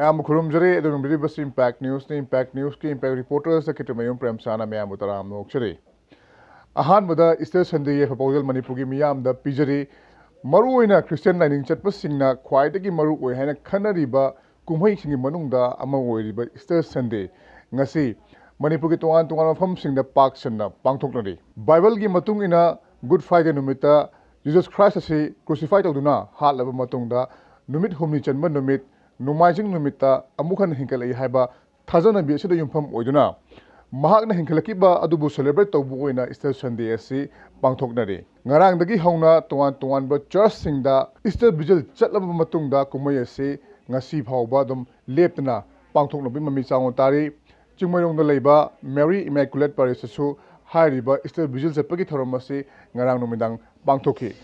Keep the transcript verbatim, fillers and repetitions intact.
ꯃꯌꯥꯝꯕꯨ ꯈꯨꯔꯨꯝꯖꯔꯤ꯫ ꯑꯗꯨꯝ ꯌꯦꯡꯕꯤꯔꯤꯕꯁꯤ impact ꯅ꯭ꯌꯨꯁꯅꯤ꯫ Impact ꯅ꯭ꯌꯨꯁꯀꯤ impact ꯔꯤꯄꯣꯔꯇꯔꯁ ꯀꯤꯔꯇꯃꯌꯨꯝ ꯄ꯭ꯔꯦꯝꯁꯥꯅ ꯃꯌꯥꯝꯕꯨ ꯇꯔꯥꯝꯅ ꯑꯣꯛꯆꯔꯤ꯫ ꯑꯍꯥꯟꯕꯗ ꯏꯁꯇꯔ ꯁꯟꯗꯦꯒꯤ ꯌꯥꯏꯐ ꯄꯥꯎꯖꯦꯜ ꯃꯅꯤꯄꯨꯔꯒꯤ ꯃꯤꯌꯥꯝꯗ ꯄꯤꯖꯔꯤ꯫ ꯃꯔꯨꯑꯣꯏꯅ ꯈ꯭ꯔꯤꯁꯇꯤꯌꯥꯟ ꯂꯥꯏꯅꯤꯡ ꯆꯠꯄꯁꯤꯡꯅ ꯈ꯭ꯋꯥꯏꯗꯒꯤ ꯃꯔꯨ ꯑꯣꯏ ꯍꯥꯏꯅ ꯈꯟꯅꯔꯤꯕ ꯀꯨꯝꯍꯩꯁꯤꯡꯒꯤ ꯃꯅꯨꯡꯗ ꯑꯃ ꯑꯣꯏꯔꯤꯕ ꯏꯁꯇꯔ ꯁꯟꯗꯦ ꯉꯁꯤ ꯃꯅꯤꯄꯨꯔꯒꯤ ꯇꯣꯉꯥꯟ ꯇꯣꯉꯥꯟꯕ ꯃꯐꯝꯁꯤꯡꯗ ꯄꯥꯛ ꯁꯟꯅ ꯄꯥꯡꯊꯣꯛꯅꯔꯤ꯫ ꯕꯥꯏꯕꯜꯒꯤ ꯃꯇꯨꯡ ꯏꯟꯅ ꯒꯨꯗ ꯐ꯭ꯔꯥꯏꯗꯦ ꯅꯨꯃꯤꯠꯇ ꯖꯤꯖꯁ ꯈ꯭ꯔꯥꯏꯁ ꯑꯁꯤ ꯀ꯭ꯔꯨꯁꯤꯐꯥꯏ ꯇꯧꯗꯨꯅ ꯍꯥꯠꯂꯕ ꯃꯇꯨꯡꯗ ꯅꯨꯃꯤꯠ ꯍꯨꯝꯅꯤ ꯆꯟꯕ ꯅꯨꯃꯤꯠ ꯅꯣꯡꯃꯥꯏꯖꯤꯡ ꯅꯨꯃꯤꯠꯇ ꯑꯃꯨꯛ ꯍꯟꯅ ꯍꯤꯡꯒꯠꯂꯛꯏ ꯍꯥꯏꯕ ꯊꯥꯖꯅꯕꯤ ꯑꯁꯤꯗ ꯌꯨꯝꯐꯝ ꯑꯣꯏꯗꯨꯅ ꯃꯍꯥꯛꯅ ꯍꯤꯡꯒꯠꯂꯛꯈꯤꯕ ꯑꯗꯨꯕꯨ ꯁꯦꯂꯦꯕ꯭ꯔꯦꯠ ꯇꯧꯕ ꯑꯣꯏꯅ ꯏꯁꯇꯔ ꯁꯟꯗꯦ ꯑꯁꯤ ꯄꯥꯡꯊꯣꯛꯅꯔꯤ꯫ ꯉꯔꯥꯡꯗꯒꯤ ꯍꯧꯅ ꯇꯣꯉꯥꯟ ꯇꯣꯉꯥꯟꯕ ꯆꯔꯆꯁꯤꯡꯗ ꯏꯁꯇꯔ ꯚꯤꯖꯤꯜ ꯆꯠꯂꯕ ꯃꯇꯨꯡꯗ ꯀꯨꯝꯍꯩ ꯑꯁꯤ ꯉꯁꯤ ꯐꯥꯎꯕ ꯑꯗꯨꯝ ꯂꯦꯞꯇꯅ ꯄꯥꯡꯊꯣꯛꯅꯕꯒꯤ ꯃꯃꯤ ꯆꯥꯎꯅ ꯇꯥꯔꯤ꯫ ꯆꯤꯡꯃꯩꯔꯣꯡꯗ ꯂꯩꯕ ꯃꯦꯔꯤ ꯏꯃꯦꯀꯨꯂꯦꯠ ꯄꯥꯔꯤꯁꯇꯁꯨ ꯍꯥꯏꯔꯤꯕ ꯏꯁꯇꯔ ꯚꯤꯖꯤꯜ ꯆꯠꯄꯒꯤ ꯊꯧꯔꯝ ꯑꯁꯤ ꯉꯔꯥꯡ ꯅꯨꯃꯤꯗꯥꯡ ꯄꯥꯡꯊꯣꯛꯈꯤ꯫